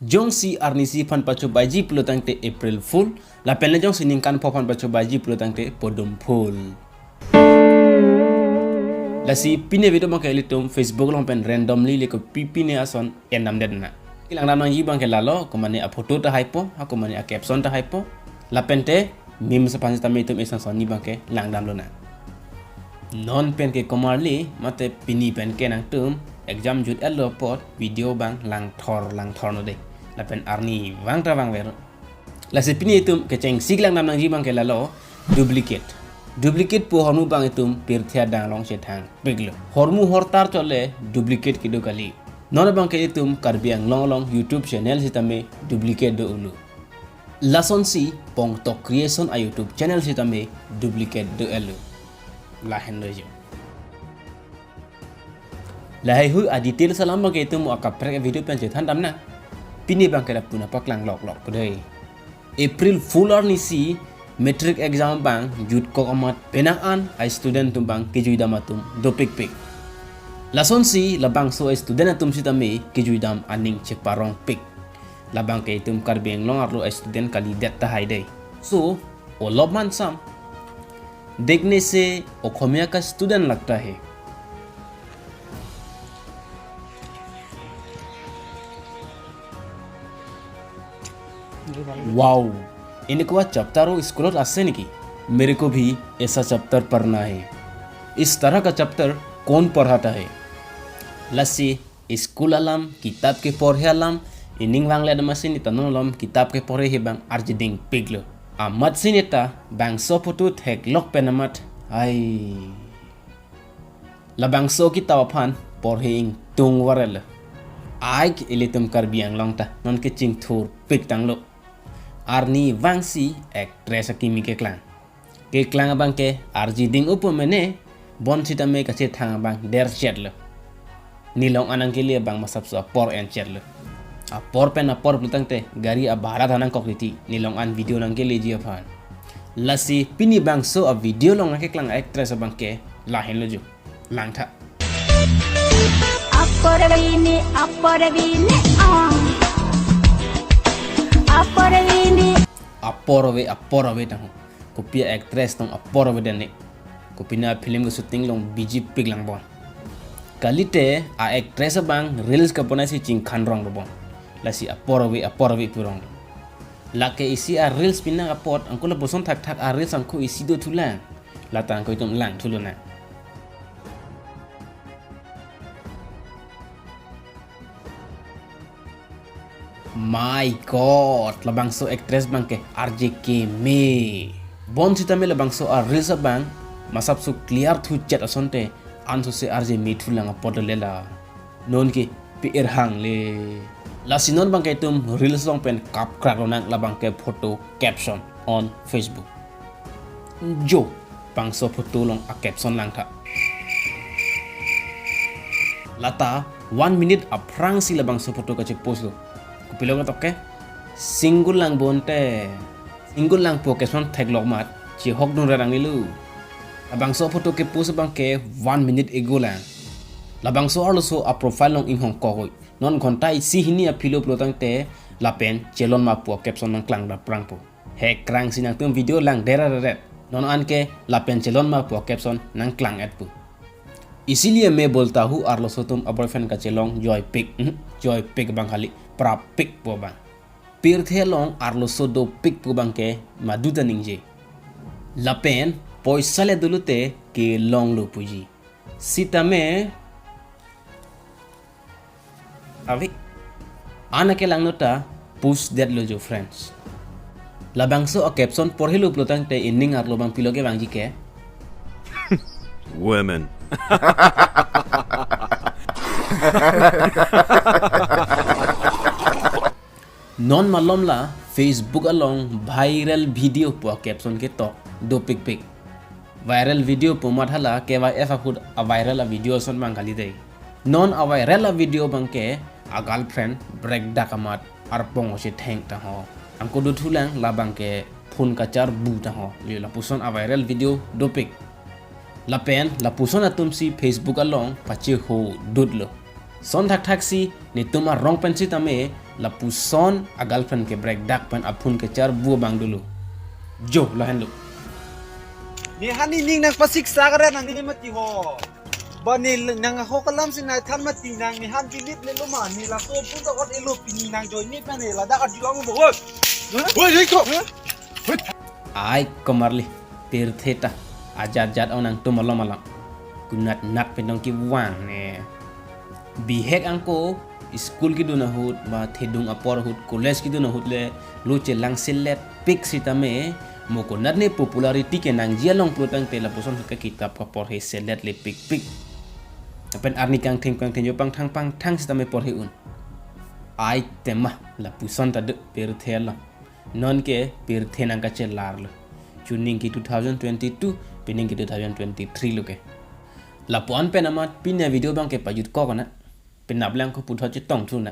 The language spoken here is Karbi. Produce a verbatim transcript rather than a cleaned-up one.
Jongsi arnisi aphan pachobaiji pulo tangte April Fool, lapen le jongsi ningkan pho aphan pachobaiji pulo tangte Podum Fool. Lasi pini video abangke ilitum Facebook along pen randomly le kopi pine ason endamdet na. Kelangdam nangji abangke lalo, komane aphoto ta haipo, ha komane acaption ta haipo. Lapente memes aphan sitame itum eson son ni abangke langdam lonang. Non pen ke komarli mate pini pen ke nangtum exam jut-etlo apot video abang langthor langthor no dei. Lapen arnivang ta vangver. Lasi pini itum kechengsi kelangdam nangji abangke lalo duplicate. Duplicate pu ahormu abang itum pirthe adang along chethangpiklo. Hormu hortar chot le duplicate kedo kali. Non abangke itum Karbi Anglong along YouTube channel sitame duplicate do-olo. Lasonsi Pongtok Creation a YouTube channel sitame duplicate do-etlo. Lahenlo jo. Lahai hui a details alam abangke itum akaprek video pen chethan damnang. Pini abangke lapu-an paklang loklok dei. April Fool arnisi matric exam abang jutkok amat penang an a student atum abang kejuidam atum dopikpik. Lasonsi labangso a student atum sitame kejuidam aning cheparongpik. Labangke itum Karbi Anglong arlo a student kalidet tahai dei. So, olop mansam. देखने से ओखमिया का स्टूडेंट लगता है। Wow, এনেকুৱা চেপ্টাৰো স্কুলত আছে নেকি? मेरे को भी ऐसा चैप्टर पढ़ना है। इस तरह का चैप्टर कौन पढ़ाता है? Lasi school alam, kitap keporhe alam, ining vangle damasi neta non alom kitap keporhe abang arjidingpiklo. Amatsi neta bangso photo theklok pen amat, ai. Labangso kitap aphan porhe ingtung varelo. Ai ke ilitum Karbi Anglong ta non kechingthurpik tanglo. Arnivangsi actress akimi keklang. Keklang abangke arjiding upo mene, bonsitame kachethang abang derchetlo. Nelong an nangkele abang masapso apor enchetlo. Apor pen apor pulo tangte gari abhara tha nangkok titi, nelong an video nangkeleji aphan. Lasi pini bangso a video along nangkeklang actress abangke lahenlo jo. Langtha. Apor vini, apor vini, ah. Apor vini. Apor ave, apor ave tangho. Kopi a actress tong apor avedet ne. Kopine a film ke shooting along busy pik langbom. Kalite a actress abang reels kabonaisi chingkhan rong dobom. Lasi apor ave, apor ave purong. Lake isi a reels pinak apot, angko lapuson thakthak a reels angko isi dothulang. Lata angko itum langthu lonang. My God, labangso actress abangke arje keme. Bonsitame labangso a reels abang masapso clear thuchet asonte ansose arje methulang apot le la. Nonke pe-ir hangle. Lasi non abangke itum reels along pen kapkrak lonang labangke photo caption on Facebook. Jo, bangso photo along a caption langtha. Lata one minute aphrangsi labangso photo kachepostlo. Kopilo katok ke? Single lang bonte. Single lang pu caption theklok amat chehokdun rarang nilu. Labangso photo kepost abangke one minute ago lang. Labangso arloso a profile along inghong kokoi. Non ghonta isi hini aphi lo pulo tangte lapen chelon ma pu a caption nangklang daprangpo. Hekrangsi nangtum video langdera reret. Non anke lapen chelon ma pu a caption nangklang-etpo. इसीलिए मैं बोलता हूँ arloso atum a boyfriend kachelong joipik, hmm, joipik abang kali, prapik pu abang. Pirthe along arloso dopik pu abangke maduta ningje. Lapen poisa le dolote kelonglo puji. Sitame ave. An akelang nota pusdetlo jo friends. Labangso a caption porhelo pulo tangte ining arlo abang pilo kevangji ke? Women. Non malom la Facebook along viral video pu a caption ketok dopikpik. Viral video pu amat hala K Y F ahut a viral a video ason abang kali dei. Non a viral a video abangke a girlfriend brekdak amat arpong ose theng tangho. Angko dothulang labangke phone kacharbu tangho. Lio lapuson a viral video dopik. Lapen lapuson atumsi Facebook along pachehodutlo. Son thakthaksi netum arong pen sitame Lapuson a girlfriend ke break dak pen aphun kechar bu abang dolo. Jo lahenlo. Nehan nening nangpasiksak ra nang neli mati ho. Ba ne nang ho kalam si nai than mati nang nehan believe ne lo ma ne laso pun ta ot elo pini nang join ne pen ne ladak adi long bo. Woi, woi, woi, kok. Ai komarli, pirthe ta ajat jat ong nangtum malom alam. Kunat nat pen dong kevang ne. Bihek angko, school kedun ahut, ba thedung apor ahut, college kedun ahut le, lo chelang selet pik sitame, mo konat ne popularity ke nangji along pulo tangte lapuson ke kitap kaporhe selet le pikpik. Lapen arni kangthim kangthim jo pangthang pangthang sitame porhe un. Ai tema, lapuson ta do pirthe alam. Non ke pirthe nangkachelarlo. Chuning ke two thousand twenty-two, pining ke two thousand twenty-three lo ke. Lapu-an pen amat pini a video abang ke pajut kok na. Penap lang ko puthot chetong thu na.